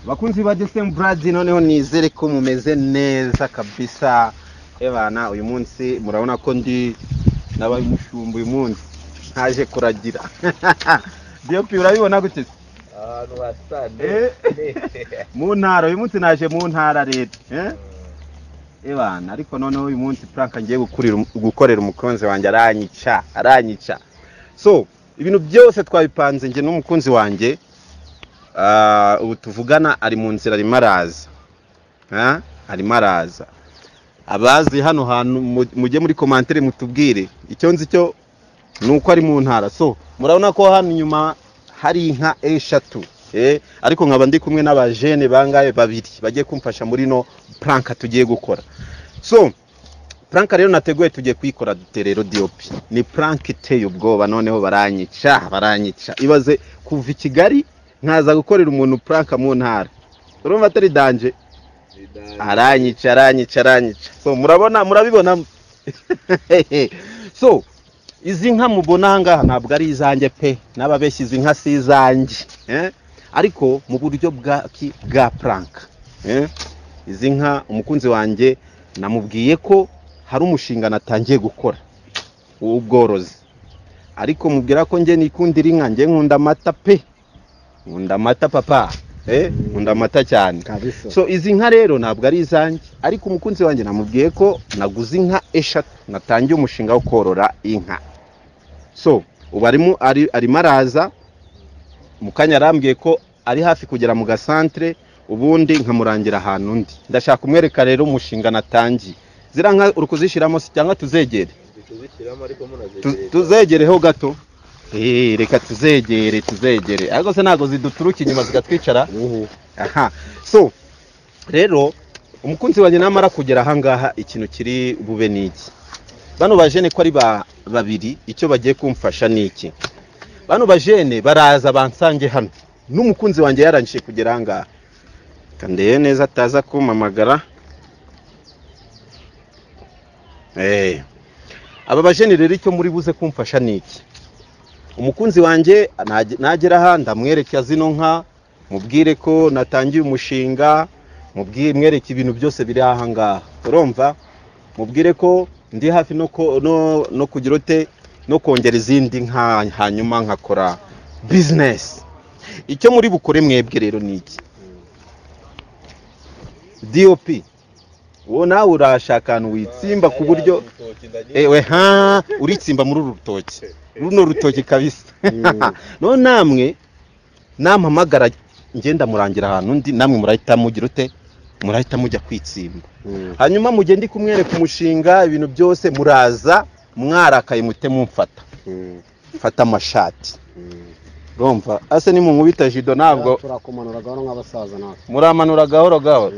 Bakunzi ba The Same Brad, noneho nizere ko mumeze neza kabisa. Ebana, uyu munsi murabona ko ndi nabaye umushumba, uyu munsi ntaje kuragira. DOP, urabibona gute se? Ahantu hasa. Mu ntara, uyu munsi naje mu ntara rero. Ebana, ariko noneho uyu munsi prank ngiye gukorera umukunzi wanjye aranyica, aranyica. So ibintu byose twabipanze njye n'umukunzi wanjye. Ubu tuvugana ari mu nzira, arimo araza. Arimo araza. Abazi hano hantu mujye muri commentaire mutubwire. Icyo nzi cyo nuko ari mu ntara. So murabona ko hano inyuma hari inka 3. Ariko nkaba ndi kumwe n'abajene bangaye babiri bagiye kumfasha muri no prank tugiye gukora. So prank rero nateguye tugiye kuyikora dute rero DOP. Ni prank iteye ubwoba, noneho baranyica, baranyica. Ibaze kuva i Kigali nkaza gukorera umuntu prank mu ntara. Urumva atari danger? Aranyica, aranyica, aranyica. So murabona, murabibona. So izi nka mubona aha ngaha ntabwo ari izanjye pe, n'ababeshyi izi nka si izanjye. Ariko mu buryo bwa prank. Izi nka umukunzi wanjye namubwiye ko hari umushinga natangiye gukora w'ubworozi, ariko mubwira ko njye nikundira inka, njye nkunda amata pe, nkunda amata papa. Nkunda amata cyane kabisa. So izi nka rero ntabwo ari izanjye, ariko umukunzi wanjye namubwiye ko naguze inka 3, natangiye umushinga wo korora inka. So ubu arimo araza mu kanya, arambwiye ko ari hafi kugera mu gasantre, ubundi nkamurangira ahantu undi. Ndashaka kumwereka rero umushinga natangiye. Ziriya nka uri kuzishyiramo se cyangwa tuzegere? Tuzishyiramo ariko munazegere. Tuzegereho gato. Reka tuzegere, tuzegere. Ariko se ntago ziduturuka inyuma zikatwicara? Aha. So rero umukunzi wanjye namara kugera aha ngaha, ikintu kiri bube ni iki? Bano bajene ko ari babiri, icyo bagiye kumfasha ni iki? Bano bajene baraza bansange hano, n'umukunzi wanjye yarangije kugera aha ngaha. Kandeye neza ataza kumpamagara. Aba bajene rero icyo muri buze kumfasha ni iki? Umukunzi wanjye nagera aha ndamwereka zino nka, mubwire ko natangiye umushinga, mwereke ibintu byose biri aha ngaha. Urumva? Mubwire ko ndi hafi no kugira ute, no kongera izindi nka, hanyuma nkakora business. Icyo muri bukore mwebwe rero ni iki? DOP, wowe nawe urashaka ahantu witsimba ku buryo ewe ha uritsimba muri uru rutoki, runo rutoki kabisa. None namwe nampamagara ngenda murangira ahantu undi, namwe murahita mugira ute, murahita mujya kwitsimba. Hanyuma mugende ndi kumwereka umushinga, ibintu byose muraza mwarakaye mute mumfata. Mfata amashati. Urumva? Ase ni mu nkubita jido ntabwo turakumanura gahoro nk'abasaza natwe. Muramanura gahoro gahoro.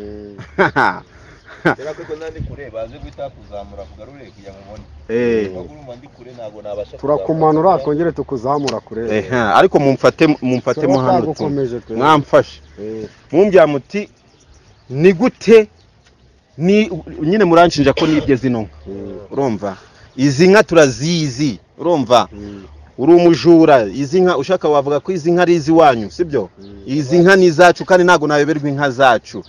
Rero ko nandi kure baze guhita kuzamura kugarure kugira ngo ubone. Baguruma ndi kure ntabwo nabasha. Turakumanura twongere tukuzamura kure. Ariko mumfate mo hano. Mwamfashe. Mumbya muti ni gute ni nyine muranshinja ko nibye zino nka. Urumva? Izi nka turazizi. Urumva? Uri umujura, izi nka ushaka wavuga ko izi nka ari iziwanyu, sibyo? Izi nka ni zacu kandi ntago nayoberwa inka zacu.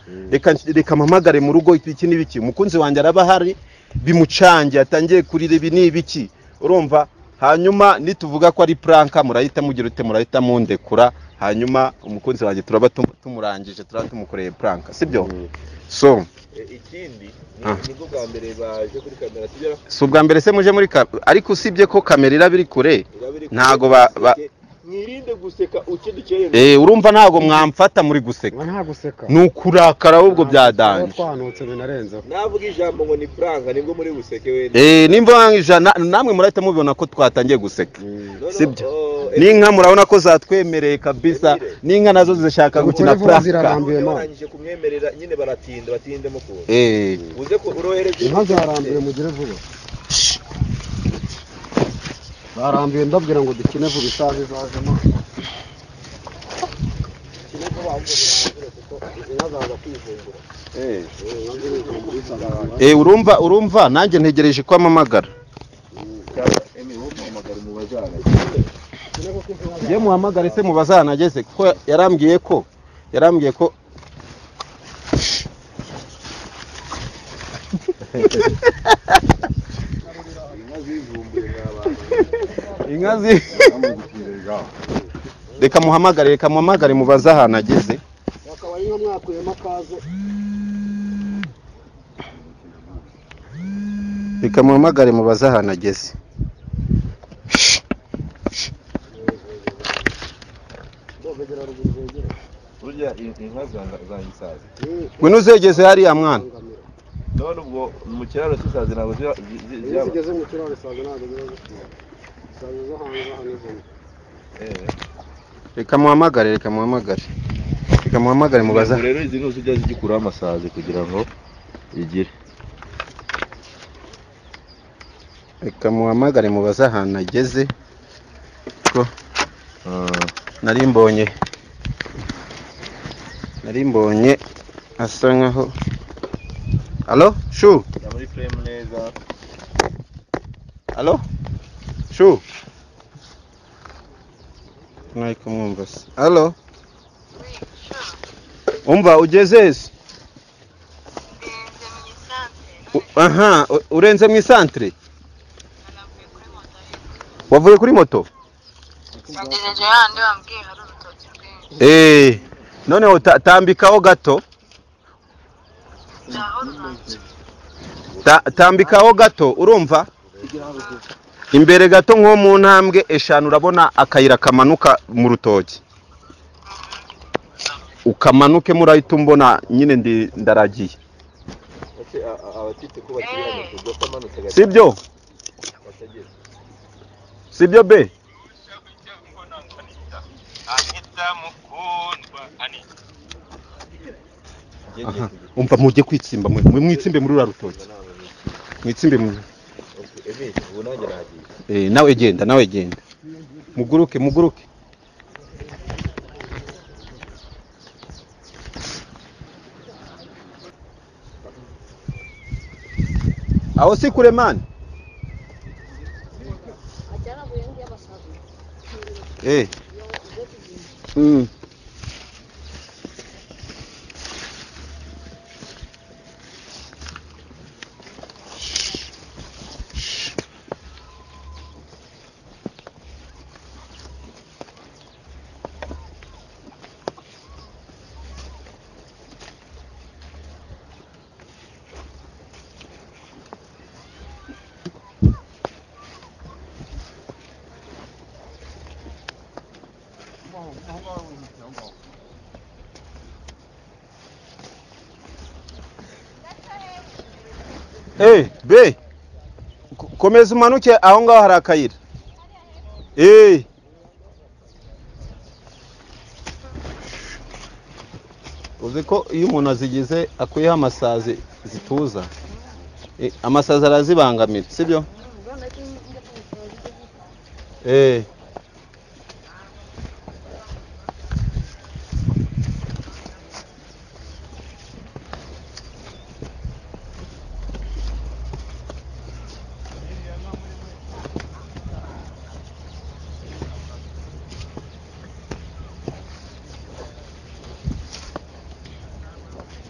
Reka mpamagare mu rugo iki n'ibiki. Umukunzi wanjye araba hari bimucange atangiye kurira ibi n'ibiki. Urumva? Hanyuma nituvuga ko ari prank murahita mugira ute, murahita mundekura, hanyuma umukunzi wanjye turaba tumurangije, turaba tumukoreye prank, sibyo? So ikindi nibwo bwa mbere baje kuri kamera tugera. Si ubwa mbere se muje muri ariko usibye ko kamera irabiri kure ntago mwirinde guseka ukidukereye. Urumva ntago mwamfata muri guseka. Nta guseka. Nukurakara ahubwo byadanje. Twanutse binarenze. Navuga ijambo ngo ni prank nibwo muri guseke wenda. Nimba ijana namwe murahita mubibona ko twatangiye guseka. Sibyo? N'inka murabona ko zatwemereye kabisa, n'inka nazo zishaka gukina prank. Barangije kumwemerera nyine baratinda batinde muko. Uze ko urohereje inka zarambiye mugire vuba. Barambiye ndabwira ngo dukine vuba isaha izazemo. Dukine vuba ahubwo birangire kuko izi nka zaza kwivungura. Urumva nanjye ntegereje ko amamagara. Ngiye muhamagare se mubazana ageze kuko yarambwiye ko Inka zi reka muhamagare mubaze ahantu ageze. Akaba ari nka mwakuyemo akaze. Reka muhamagare mubaze ahantu ageze. Burya inka zanga isazi. Ngwino uzegeze hariya mwana. None ubwo mu kiraro cy'isazi ntabwo zigeze mu kiraro isazi ntabwo ziba zifite. Isazi zo hanze hano zimwe. Reka muhamagare mubaza. Rero izi nka zijya zigikuraho amasazi kugira ngo igire. Reka muhamagare mubaze ahantu ageze. Ko nari mbonye asa nkaho. Allo Shu? Muri frame neza. Allo Shu? Nari kumwumva se. Allo? Umva ugeze se? Aha, urenze mu isantre? Wavuye kuri moto? Ngejeje handi wambwiye hari urutoki rwinshi. Noneho tambikaho gato. Tambikaho gato urumva? Imbere gato nko mu ntambwe eshanu urabona akayira kamanuka mu rutoki. Ukamanuke murahita umbona nyine ndi ndaragiye. Sibyo? Sibyo be? Umva mujye kwitsimba mwitsimbe muri rura rutoki. Mwitsimbe mu. Nawe genda. Muguruke. Aho si kure man. B, komeza umanuke aho ngaho hari akayira. Uzi ko iyo umuntu azigize akuyeho amasazi zituza, amasazi arazibangamira, sibyo?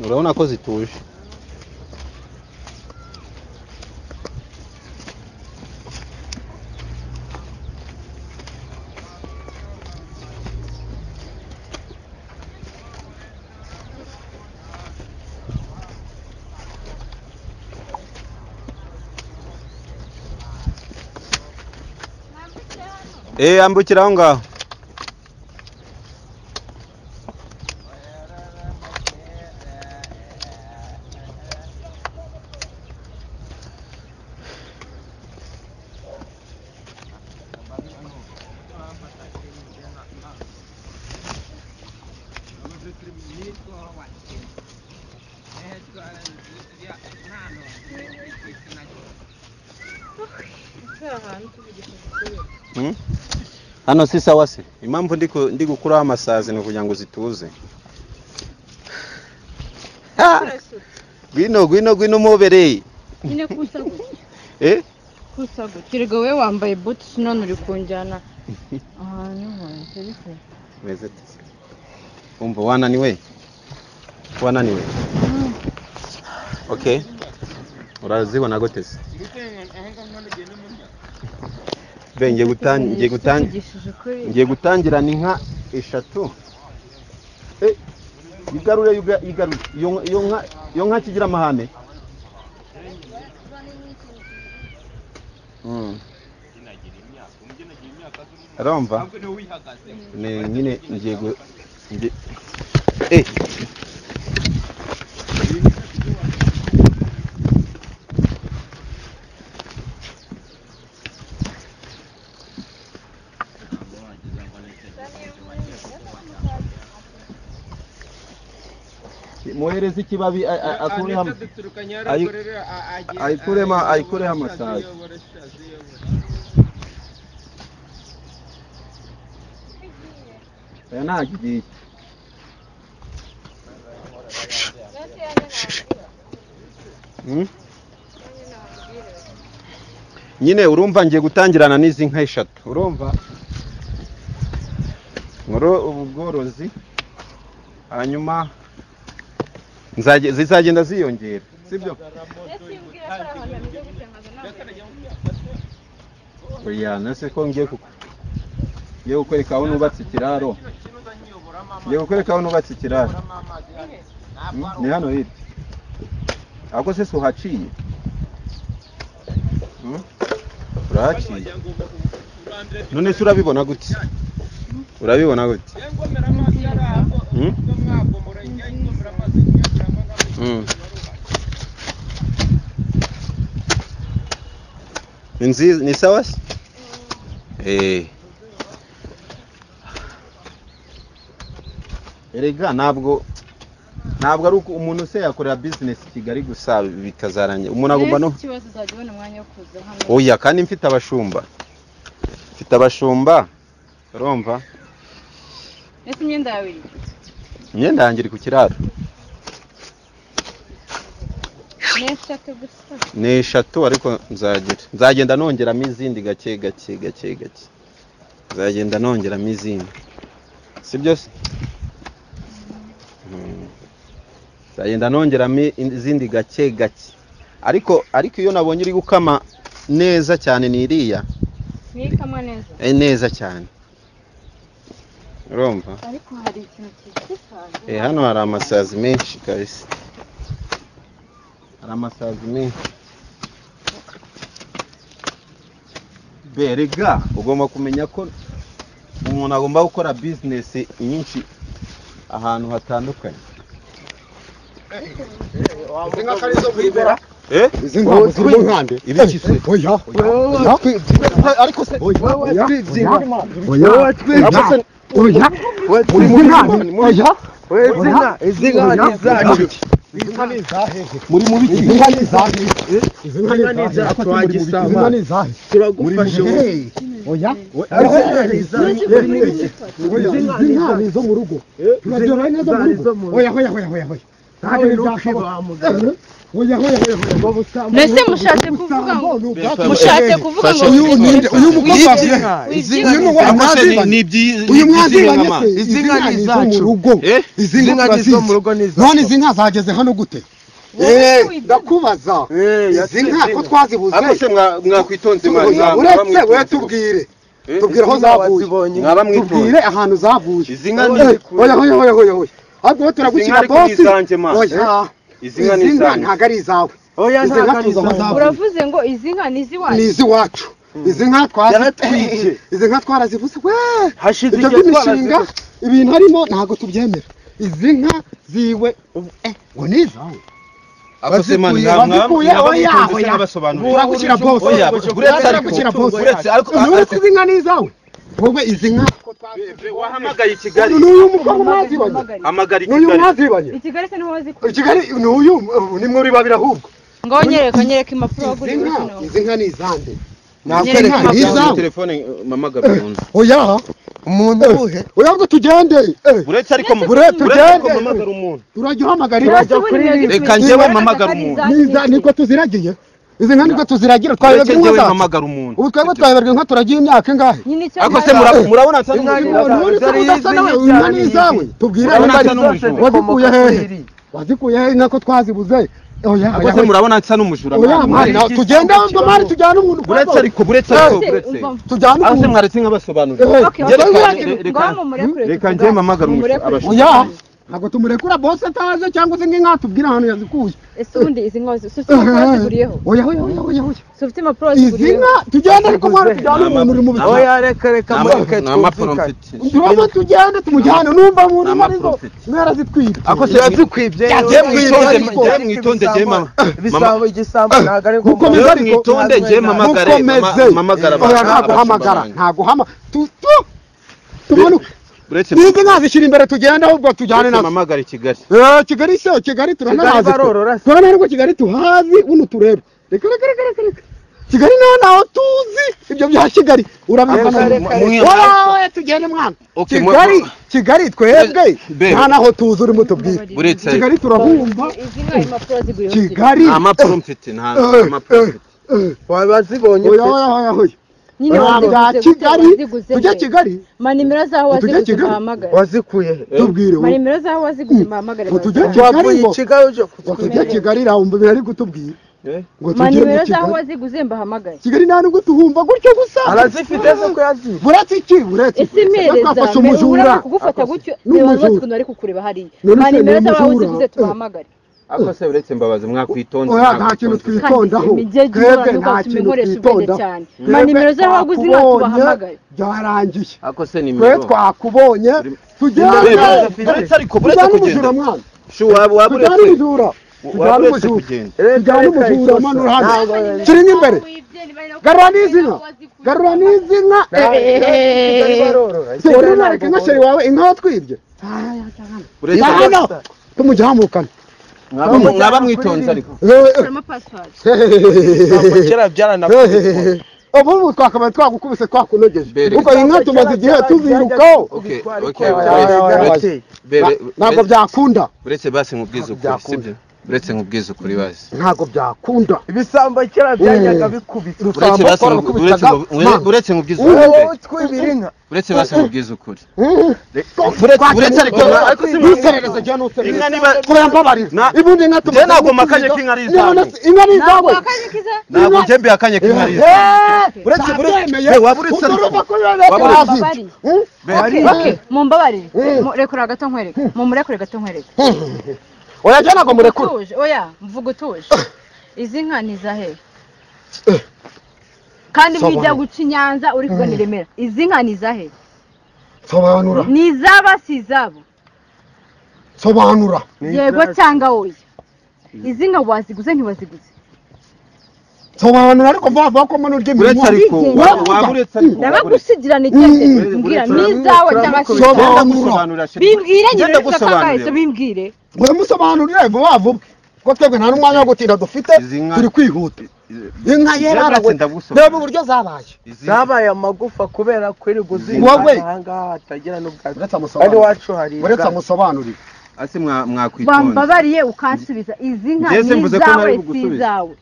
Urabona ko zituje. Ambukira aho ngaho. Hano si sawa se. Impamvu ndi gukuraho amasazi ni kugira ngo zituze. Gwino mubereye. Nyine kusa gutya. Kusa gutya. Erega we wambaye boots none uri kunjyana ahantu hose. Meze ate? Umva wananiwe? Wananiwe? Okay, urazibona gute se? Be ngiye gutangirana inka 3. Igarure igarure iyo nka kigira amahane. Arumva ne nyine ngiye muhereza ikibabi akureho ayikureho amasazi. Aya ntabwo igiye. Nyine urumva ngiye gutangirana n'izi nka 3, urumva nkoro ubworozi, hanyuma zizagenda ziyongera, sibyo? Oya, nase ko ngiye kukwereka aho nubatse ikiraro. Ngiye kukwereka aho nubatse ikiraro. Ni hano hirya. Ako se uhaciye? Urahaciye. None se urabibona gute? Urabibona gute? Ni sawa se? Erega ntabwo ari umuntu se yakorera business Kigali gusa bikazarangira. Umuntu agomba no ikibazo uzajya ubona umwanya wo kuza hano. Oya, kandi mfite abashumba. Mfite abashumba. Urumva? Ese imyenda yawe iri? Imyenda yanjye iri ku kiraro. Ni 3 gusa. Ni 3 ariko nzagenda nongeramo izindi gake gake gake gake. Nzagenda nongeramo izindi. Sibyo se? Nzagenda nongeramo izindi gake gake. Ariko iyo nabonye uri gukama neza cyane ni iriya. Ni kama neza. Neza cyane. Urumva? Ariko hari ikintu cyitwa hano hari amasazi menshi kabisa. Hari amasazi menshi. Berega ugomba kumenya ko umuntu agomba gukora business nyinshi ahantu hatandukanye. Izi nka ziri mu nkande. Ibiki se? Oya. Ariko se oya. Oya. Oya. Izi nka ni izacu. Izi nka ni izahe? Muri mu biki? Izi nka ni izahe? Izi nka ni izahe? Izi nka ni izahe? Turagufasha. Oya. Izi nka ni izo mu rugo. Turabyoroye neza mu rugo. Oya oya oya oya oya. Ntabwo byashoboka. Oya oya oya. Mbese mushatse kuvuga ngo uyu ninde uyu mukobwa uyu mwazibanye se izi nka ni izacu rugo izi nka ni zo mu rugo ni izacu none izi nka zageze hano gute? Ndakubaza izi nka ko twazibuze ariko se mwakwitonze uretse we tubwire tubwire aho zavuye tubwire ahantu zavuye izi nka ni oya oya oya oya oya ahubwo turagukira bosi oya izi nka ni izawe ntabwo ari izawe. Oya izi nka tuzi aho zavuye. Uravuze ngo izi nka ni iziwacu. Ni iziwacu. Izi nka twaratwije. Izi nka twarazivuze we. Hashize ibyo by'imishinga ibintu harimo ntabwo tubyemera. Izi nka ziwe ngo ni izawe. Abazikuye oya oya. Turagukira bosi. Oya uretse ariko uretse ariko uretse izi nka ni izawe. Wowe izi nka wahamagaye i Kigali. N'uyu mukobwa mwazibanye. Hamagara i N'uyu Kigali. mwazibanye. I Kigali se niho wazikuye. I Kigali n'uyu ni muri babiri ahubwo. Ngo nyereka impapuro waguriye kino. Izi nka ni izande. Nakwereka izawe. Telefone mamagara umuntu. Oya. Umuntu uhe. Oya ngo tugende. Uretse ariko tugende mamagara umuntu. Turajya uhamagara. Reka njyewe mamagara umuntu. Niza niko tuziragiye. Izi nka niko tuziragira twayoberwa inka zacu. Mamagara umuntu. Ubu twebwe twayoberwa inka turagiye imyaka ingahe? Ariko se murabona nsa n'umujura. Ni izawe. Tubwire wazikuye hehe? Wazikuye hehe inka ko twazibuze? Oya, Ako se murabona nsa n'umujura? Oya mani, tugende ahubwo mani, tujyane umuntu. Buretse ariko, buretse ariko, buretse. Tujyane Aho se umuntu. mwaretse nkabasobanurira? Reka njye mpamagara abashumba. Oya, ntabwo tumurekura boss ataje, cyangwa se nk'inka tubwira ahantu yazikuye. Ese ubundi izi nka si ufite impapuro waziguriyeho? Oya oya oya oya oya. Si ufite impapuro Izi waziguriyeho? nka tugende ariko mwana, tujyane umuntu uri mu bitaro. Oya, reka reka mureke Nta mpapuro twumvikane. mfite. Turabona tugende tumujyane, numva umuntu Nta arizo mpapuro mfite. mwarazitwibye. Ako se Yazikwibye. Njye mwitonde, njye mwitonde, njye mama. Ibisambo, igisambo ntabwo ari ngombwa. Mukomeze ariko. Mwitonde, njye mpamagare, Mukomeze. mpamagara Oya, ntaguhamagara, ntaguhama tu tu tumanuke. Buretse. N'izi nka zishyira imbere, tugende ahubwo tujyane Buretse nazo. mpamagare i Kigali. Eh, Kigali se, Kigali turanahazi. Barorora se. Turabona ariko Kigali tuhazi, buno turebe. Reka reka reka reka reka. Kigali naho naho tuzi ibyo bya Kigali urabivana. Reka, reka, reka. Oya oya, tugende mwana. Okay, mu- Kigali, Kigali twebwe Be- nta naho tuzi, urimo tubwira. Buretse. Kigali turabumva. Izi nka impapuro waziguriyeho ziri? Kigali. Nta mpapuro mfite, nta mpapuro mfite. Wabazibonye? Oya oya oya oya. Nyine Nta bya waziguze gute? Kigali. Waziguze Tujye he? Kigali. Ma nimero zaho Tujye waziguze Kigali. mbahamagare. Wazikuye he? Tubwire Ma wowe. nimero zaho waziguze mbahamagare. Ngo tujye bazaze. Kigali Wavuye ngo. i Kigali uje Ngo tujye kutwibira. Kigali rawumva biri kutubwira. Ngo Ma tujye mu nimero zaho Kigali. waziguze mbahamagare. Kigali nta nubwo tuhumva gutyo gusa. Arazifite se ko yazibye? Buretse iki, buretse. Ese mpereza Twafashe mbere umujura. urabona kugufata gutyo, Ni reba bose umujura. ukuntu bari kukureba hariya. None Ma se ni nimero zaho umujura? waziguze tubahamagare. Ako se uretse mbabazi, mwakwitonze. Oya, nta kintu twitondaho. Imigege Twebwe nta nta kintu nkoresha ubwenge twitondaho. cyane. Ma nimero zaho waguze inka Twakubonye, tubahamagare. byarangiye. Ako se Twe nimero. twakubonye, tugende. Buretse ariko, buretse Tujyane kugenda. umujura mwana. Shu waba Tujyane uretse. umujura. Tujyane Waba uretse umujura. kugenda. Tujyane umujura manura hano. Kiri n'imbere. Garura n'izi nka. Garura n'izi nka. Se uri unareka inka sheri wawe, inka watwibye. Buretse. Hano tumujyamukane. Mwaba mwitonze ariko. Kuramo password. Kera byaranakubitwa. Ubu twakabaye twagukubise twakunogeje, Bere. kuko inka tumaze igihe tuzirukaho. Okay, okay, Oya, Bebe, ntabwo byakunda. buretse basi nkubwize ukuri, sibyo? Buretse nkubwize ukuri basi. Ntabwo byakunda. Ibisambo kera byajyaga bikubitwa. Buretse Urusambo basi twarakubitaga. buretse nkubwize Ubu ukuri. wowe utwibira inka. Buretse basi nkubwize ukuri. Buretse ariko ariko si ntuserereze, jya ntuserereze. Inka niba Kubera mbabarira. Ibundi inka tumaze Njye ntabwo mpakanye ko inka ari izawe. Inka ni Ntabwo izawe. wakanye kiza? Ntabwo njye mbihakanye ko inka ari izawe. Buretse Buretse buretse waba uretse ariko. Waba uretse. Okay, okay, mumbabarire. Rekura gato nkwereke. Mumurekure gato nkwereke. Oya, jya ntabwo murekura. Utuje, oya, mvuga utuje. Izi nka ni iza hehe? Kandi mwijya guca i Nyanza uri kugana i Remera. Izi nka ni iza hehe? Sobanura. Ni izaba si izabo? Sobanura. Yego cyangwa oya? Izi nka waziguze ntiwaziguze? Sobanura ariko vuba vuba ko mbona urya Buretse iminwa. ariko waba uretse ariko. Ndabagusigira nigende. Mbwira ni izawe cyangwa si izawe? Sobanura. Ndagusobanurira sheri. Bimbwire nyine Ngenda uretse kangahe gusobanurira. se bimbwire. Muramusobanurire vuba vuba, kuko twebwe nta n'umwanya wo gutinda dufite, Izi nka- turi kwihuta. Inka Njye yera buretse ndagusobanurira. reba uburyo zabaye. Izi Zabaye amagufa kubera kwirirwa uziruka Wowe. ahangaha hatagira n'ubwatsi. Uretse Kandi amusobanurire. iwacu hari Uretse ubwatsi. amusobanurire. Ase mwakwitonze. Wambabariye ukansubiza izi nka Njye ni se mvuze ko izawe nari si bugusubize. izawe?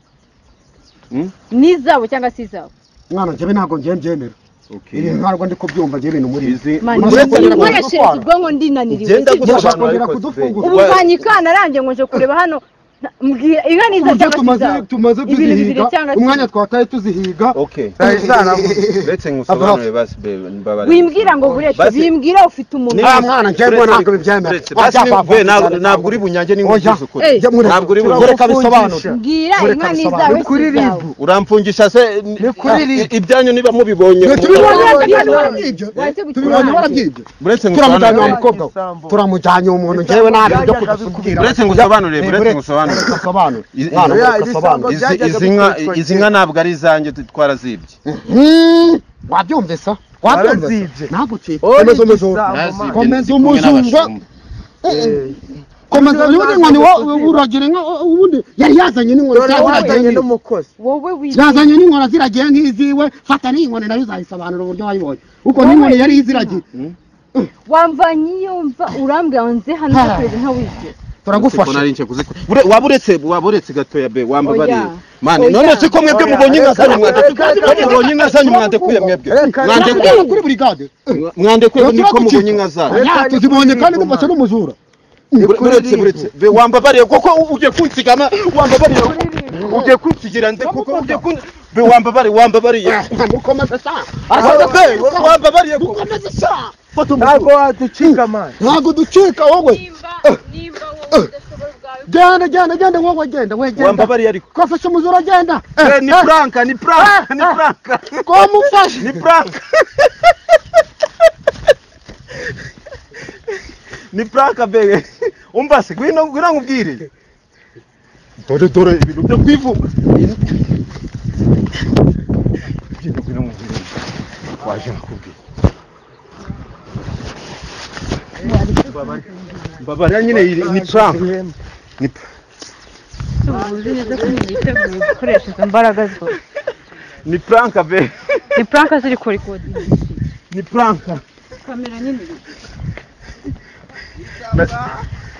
Hmm? Ni izawe cyangwa si izawe? Mwana, njyewe ntabwo ngiye mbyemera. Okay. Ibi ntabwo ndi kubyumva njyewe ibintu muri Izi Mani, Uretse nkoreshereza ubwonko ndinaniriwe. Ngenda Sibyo? gusobanura kongera ariko kudufungura. Ubu mvanye ikana ngo nje kureba hano, mbwira inka ni izawe Uburyo cyangwa si tumaze izawe? tumaze Ibintu bibiri tuzihiga, cyangwa umwanya twataye tuzihiga. Okay. Zarabuze. Uretse ngusobanurire basi bebe, mbabarira. Wimbwira ngo buretse, Basi- bimbwira ufite umuntu. Ah mwana, njyewe ntabwo bibyemera. Uretse basi we ntabwo uri bunyange ni nkubwize ukuri. Eh. Ntabwo uri bunyange. Reka bisobanure. Mbwira Mureka inka ni bisobanure. izawe Ni kuri si izawe? ribu. Uramfungisha se Ni kuri ribu. ibyanyu niba mubibonye. Tubibonye Wabibonye. warabyibye. Wahise guca Tubibonye imanza. warabyibye. Buretse Turamujyanye wa ngusobanurire. mukobwa we. Turamujyanye umuntu njyewe ntabwo ibyo kudusubwira. Buretse ngusobanurire, buretse ngusobanurire. Reka asobanure. Mwana, Oya, reka ibisambo asobanure. Izi izi nka izi nka ntabwo ari izanjye, twarazibye. Wabyumvise? Wabyumvise? Warazibye. Ntagucike. Uri Komeza umujura. igisambo, Narazibye, man. Komeza ndi kumwe umujura. n'abashumba. Komeza ubundi inkoni wowe uragira inka ubundi yari yazanye n'inkoni Dore ziragiye wazanye nk'izi. n'umukozi. Wowe wibwira. Yazanye n'inkoni ziragiye nk'iziwe, fata n'inkoni nayo uzayisobanura uburyo wayibonye. Uko n'inkoni yari iziragiye. Wamvanye iyo mva urambwira ngo nze hano nze kureba inka wibye. Turagufasha. Nari nje kuzikora. Waba uretse waba uretse gatoya be wambabariye. Oya. Mani Oya. none siko mwebwe Oya. mubonye inka zanyu Reka, mwandekuye. reka, reka. Mubonye inka zanyu mwandekuye mwebwe. Reka, Mwandekuye. Turakubwira kuri burigade. Mwandekuye niko mubonye inka zanyu. Ya, tuzibonye kandi dufashe n'umujura. Buretse be wambabariye koko ugiye kunsigama, wambabariye ugiye kunsigira nde koko ugiye kun be wambabariye mukomeze sa. Be wambabariye koko mukomeze sa. Ntabwo waducika man. Ntabwo ducika wowe. Nimba wowe udashobora ubwawe. Genda genda genda wowe genda we genda. Wambabariye ariko. Kofasha umuzura genda. Ni prank ni prank ni prank. Ko mufashe. Ni prank. Ni prank be. Umva se ngwino nkubwire. Dore dore ibintu byo kwivuga. Ngwino nkubwire. Waje nkubwire. Mbabara nyine ni prank. Ni uzi neza ko niteguye gukoresha izo mbaraga zose. Ni prank be. Ni prank ziri kuri kodi. Ni prank. Kamera nyine.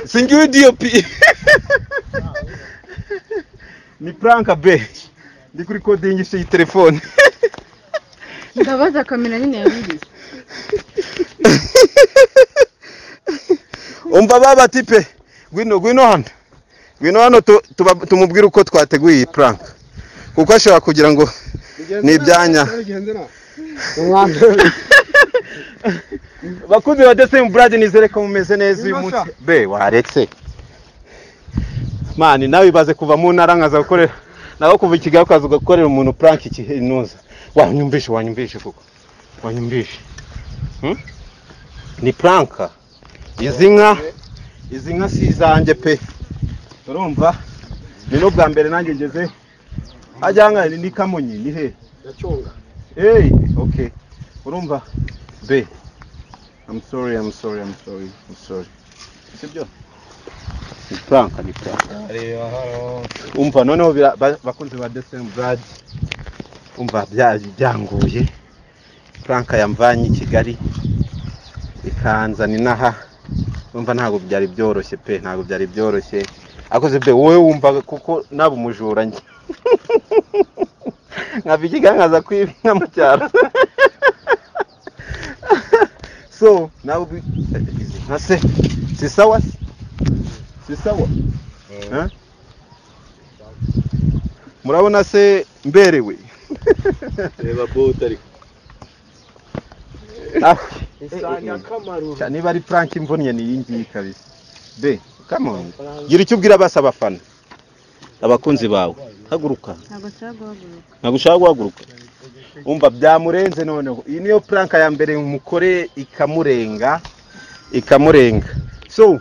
Singiwe DOP. Ni prank be. Ndi kuri coding iyi telefone. Ndabaza kamera nyine yabiriye. Umva baba tipe ngwino hano. Ngwino hano tumubwire uko twateguye iyi prank. Kuko ashobora kugira ngo ni ibyanya. Bakunzi ba The Same Blood nizere ko mumeze neza uyu munsi. Be waretse. Mani nawe ibaze kuva mu ntara nkaza gukorera. Nawe kuva i Kigali ukaza ugakorera umuntu prank ikinuza. Wanyumvishe kuko. Wanyumvishe. Ni prank. Izi nka si izanjye pe. Urumva? Ni no bwa mbere nanjye ngeze. Ajya nka ni Kamonyi ni he? Yacyonga. Hey, okay. Urumva? Be. I'm sorry. Sibyo? Ni prank. Umva noneho bakunze ba The Same Blood. Umva byanguye. Prank yamvanye i Kigali ikanzana inaha. Umva ntabwo byari byoroshye pe, ntabwo byari byoroshye. Akoze be wowe wumva kuko naba umujura njye. Nkava i Kigali nkaza kwiba inka mu cyaro. So nawe nka se si sawa si sawa. Murabona se mberewe. Reba bote ariko. Niba ari prank imvunye ni iyi ngiyi kabisa. Be come on. Gira icyo ubwira basa abafana. Abakunzi bawe. Haguruka. Ntabwo ushaka guhaguruka. Umva byamurenze noneho. Iyi niyo prank ya mbere mukore ikamurenga. So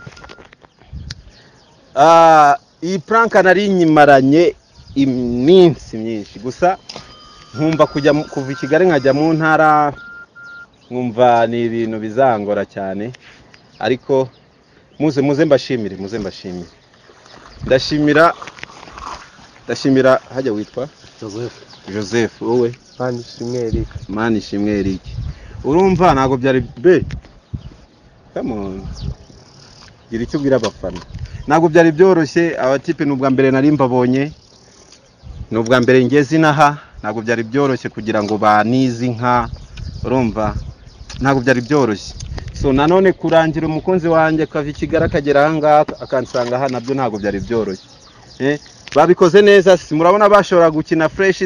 iyi prank nari nyimaranye iminsi myinshi gusa nkumva kujya kuva i Kigali nkajya mu ntara nkumva ni ibintu bizangora cyane, ariko muze mbashimire. Ndashimira hajya witwa Joseph wowe Manishimwe Eric. Urumva ntago byari be. Come on. Gira icyo ubwira abafana. Ntabwo byari byoroshye abatipe n'ubwa mbere nari mbabonye. N'ubwa mbere ngeze inaha ntabwo byari byoroshye kugira ngo banize inka. Urumva ntabwo byari byoroshye. So nanone kurangira umukunzi wanjye kava i Kigali akagera aha ngaha akansanga aha nabyo ntabwo byari byoroshye. Babikoze neza si murabona bashobora gukina fresh.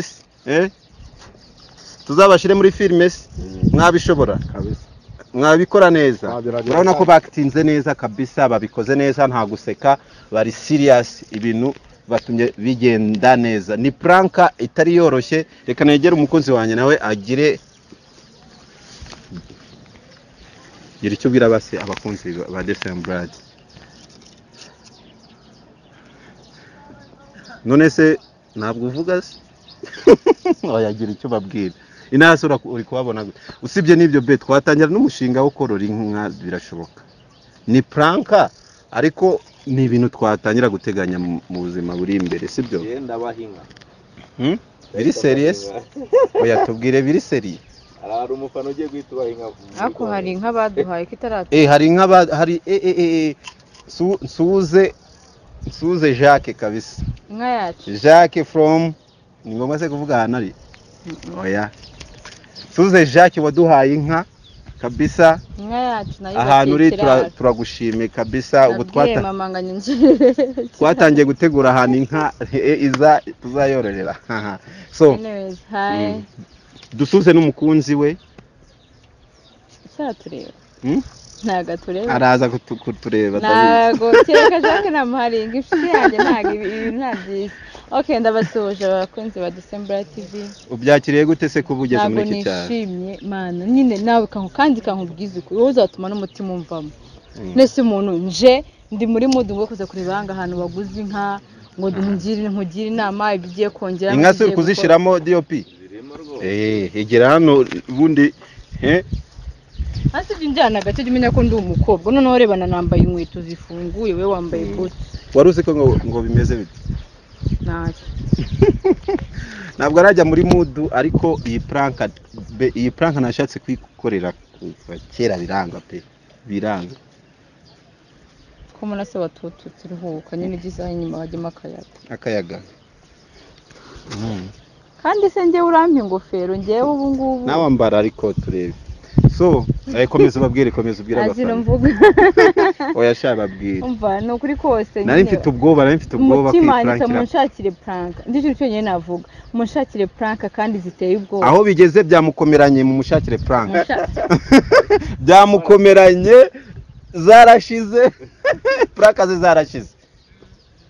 Tuzabashire muri filme mwabishobora kabisa. Mwabikora neza. Urabona ko bakitinze neza kabisa, babikoze neza nta guseka, bari serious, ibintu batumye bigenda neza. Ni prank itari yoroshye. Reka negere umukunzi wanjye nawe agire gira icyo ubwira base abakunzi ba The Same Blood. None se ntabwo uvuga se? Oya gira icyo babwira. Inasa uri kubabona usibye n'ibyo be twatangira n'umushinga wo korora inka birashoboka. Ni prank ariko ni ibintu twatangira guteganya mu buzima buri imbere, sibyo? Yenda bahinga. Biri serious? Oya tubwire biri serious. Hari umufana ugiye guhita ubaha inka. Ariko hari inka baduhaye kitaratu. Hari inka hari Nsuze Jacques kabisa. Inka yacu. Jacques from ni ngombwa se kuvuga ahantu ari? Oya. Nsuze Jacques waduhaye inka. Kabisa Inka yacu nayo ahantu uri ibakikira turagushimiye kabisa. Ubu Nabwiye mama ngo anyinjirire. twatangiye gutegura ahantu inka iza tuzayororera. So Anyways, hi. Dusuze n'umukunzi we. Cyatureba. Ntago atureba. Araza kutureba. Ntago kereka Jacques namuharinga inshuti yanjye, ntago ibi nta byiza. Okay, ndabasuhuje abakunzi ba December TV. Ubyakiriye gute se kuba ugeze muri iki cyaro? Ntabwo nishimye mana, nyine nawe kandi kankubwiza ukuri, wowe uzatuma n'umutima umvamo. Nese umuntu nje ndi muri mood ngo kuza kureba hanga ahantu baguze inka ngo nkugire inama ibyo ugiye kongera. Inka se kuzishiramo DOP? Igera hano ubundi Hasi njyana gace jya umenya ko ndi umukobwa. Noneho rebana nambaye inkweto zifunguye, we wambaye bote. Wari uzi ko ngo bimeze bite? Ntacyo. Ntabwo arajya muri mood, ariko iyi prank nashatse kwikorera kuva kera biranga pe, biranga. Ko umuntu ase watututse uruhuka nyine ugize aho inyuma hajyamo akayaga. Akayaga. Kandi se njyewe urampa ingofero njyewe ubu ngubu. Nawe ambara ariko turebe. So, komeza ubabwire, komeza ubwire abafana. Mvuga. Oya sha babwire. Umva ni ukuri kose. Nari mfite ubwoba, Umutima munshakire prank. Ndicyo cyonyine navuga. Munshakire prank kandi ziteye ubwoba. Aho bigeze byamukomeranye mu mushakire prank. Byamukomeranye zarashize. Prank ze zarashize.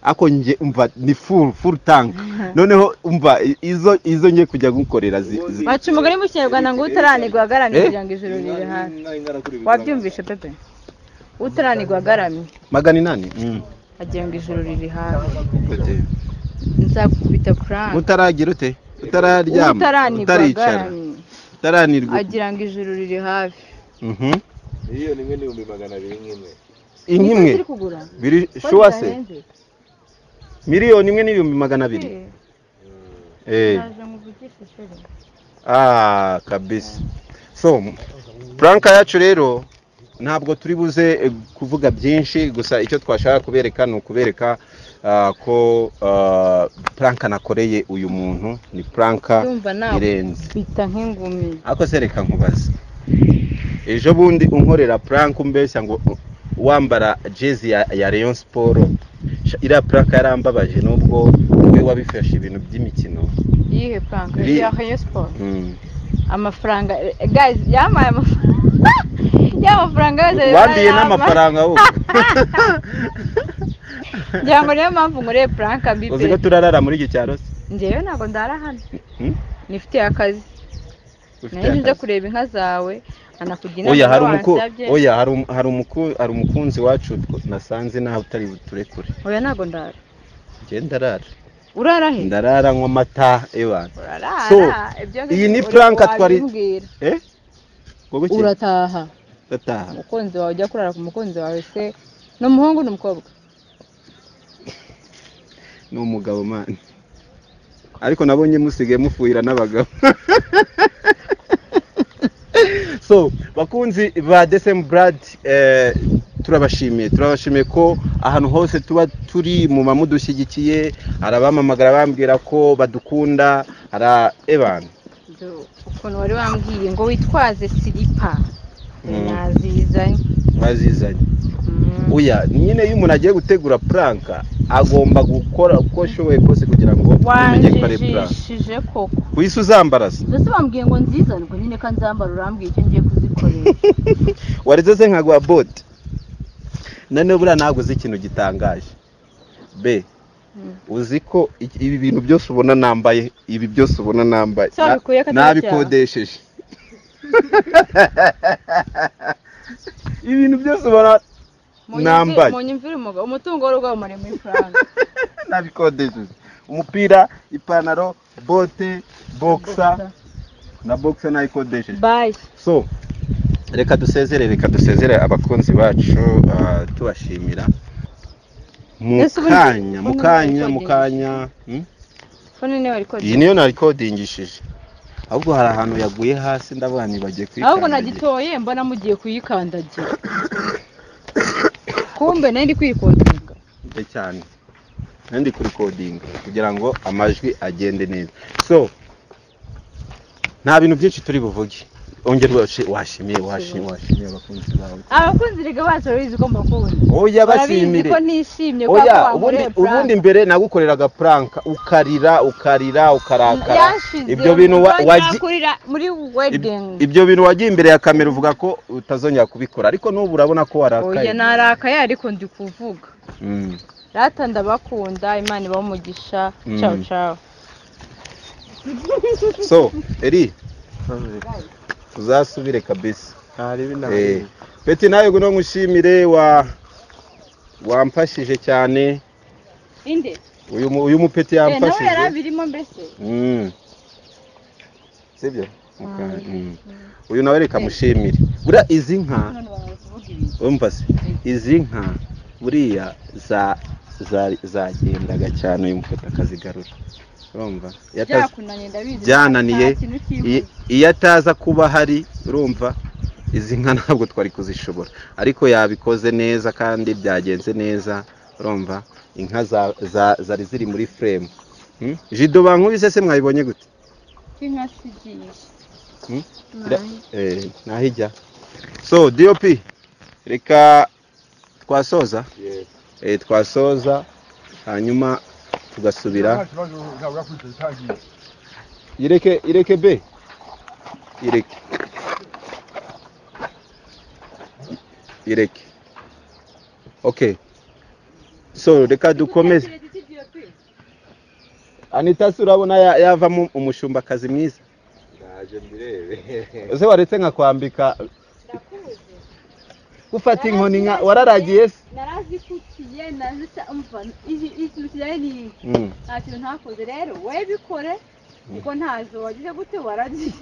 Ako nje umva ni full tank. Noneho umva izo ngiye kujya gukorera baca umugani mu Kinyarwanda ngo utaranigwa agaramye kugira ngo ijoro riri hafi. Wabyumvishe Pepe? Utaranigwa agaramye 800 agira ngo ijoro riri hafi. Nzakubita prank. Utaragira ute? Utararyama, utaricara, utaranirwa agira ngo ijoro riri hafi. Miliyoni imwe n'ibihumbi 200 nk'imwe. Inkimwe biri sure se? Miliyoni imwe n'ibihumbi 200. Kabisa. So prank yacu rero ntabwo turi buze kuvuga byinshi, gusa icyo twashaka kubereka ni ukubereka ko prank nakoreye uyu muntu ni prank irenze. Bita nk'ingumi. Ako se reka nkubaze. Ejo bundi unkorera prank umbeshya ngo wambara jezi ya Rayon Sport. Iriya prank yarambabaje nubwo we wabifashe ibintu by'imikino. Iyihe prank? Ya Rayon Sport. Amafaranga guys, yamaye amafaranga. Ya mafaranga yose. Wandiye n'amafaranga wowe. Ngira ngo niyo mpamvu nkoreye prank mbi pe. Uzi ko turarara muri iki cyaro se? Njyewe ntabwo ndara hano. Nifitiye akazi. Nari nje kureba inka zawe. Oya hari umukunzi wacu nasanze naho utari buturekure. Oya ntago ndara. Nje ndarara. Urara he? Ndarara nywa amata ebana. So iyi ni prank twari Urataha. Ndataha. Umukunzi wawe ujya kurara ku mukunzi wawe se no muhungu n'umukobwa? Ni umugabo man. Ariko nabonye musigaye mufuhira n'abagabo. So bakunzi ba December Brad, turabashimiye ko ahantu hose tuba turi mu mamudushyigikiye, arabamamagara bambwira ko badukunda, ara eban ukuntu wari wambwiye ngo witwaze silipa nazizanye. Bazizanye. Oya nyine iyo umuntu agiye gutegura prank agomba gukora uko ashoboye kose kugira ngo umenye ko ari prank. Koko wisi uzambaraza. Ndetse bambwiye ngo nzizane ubwo nyine ka nzambara, urambwiye icyo ngiye kuzikoresha. Wareze se nkaguha bote. None buriya ntabwo uzi ikintu gitangaje. Be uzi ko ibi bintu byose ubona nambaye, ibi byose ubona nambaye nabikodesheje. Ibintu byose ubona nambaye. Munyumvire umugabo umutungo w'urugo umare muri franc. Nabikodesheje. Umupira, ipantaro, bote, boxer na boxer nayikodesheje. Bye. So reka dusezere abakunzi bacu tubashimira. Mukanya. Phone niyo recording. Iyi niyo na recordingishije. Ahubwo hari ahantu yaguye hasi ndavuga nibagiye kuyikandagira. Ahubwo nagitoye mbona mugiye kuyikandagira. Kumbe nari kwikodinga. Cyane. Nari kurikodinga kugira ngo amajwi agende neza. So nta bintu byinshi turi buvuge. Ongera washimiye washimiye abakunzi bawe. Abakunzi rega bacu barabizi ko mbakunda. Oya Barabizi bashimire. ko nishimye Oya kwa ko ubundi wankoreye prank. Ubundi mbere nagukoreraga prank ukarira ukarira ukarakara. Yanshize Ibyo bintu nzongera kurira muri wedding. Ibyo bintu wagiye imbere ya kamera uvuga ko utazongera kubikora, ariko n'ubu urabona ko warakaye. Oya narakaye ariko ndi kuvuga. Rata ndabakunda, Imana ibahe umugisha. Ciao ciao. So Eri tuzasubire kabisa. Peti nawe nguno ngushimire wamfashije cyane. Inde? Uyu mupeti Nawe yamfashije. yarabirimo mbese. Sibyo? Uyu nawe reka mushimire. Buriya izi nka None bamaze kuvuga ibintu. umva se, izi nka buriya zagendaga cyane uyu mupeti akazigarura. Urumva? Byakunaniye ndabizi. Byananiye. Nta kintu cy'ivuze. Iyo ataza kuba hari, urumva izi nka ntabwo twari kuzishobora, ariko yabikoze neza kandi byagenze neza. Urumva inka zari ziri muri frame. Jido bankubise se mwayibonye gute? Inka sigiye. Naho ijya. So DOP reka twasoza. Twasoza hanyuma tugasubira. Ireke ireke be. Ireke. Ireke. Okay. So reka dukomeze. Anita se urabona yavamo umushumbakazi mwiza? Ndaje mbirebe. Ese waretse nkakwambika gufata inkoni nka wararagiye se? Narazikukiye nazita umva ikintu kijyanye n'inka. Nta kintu ntakoze rero we bikore kuko ntazo wagize gute waragiye.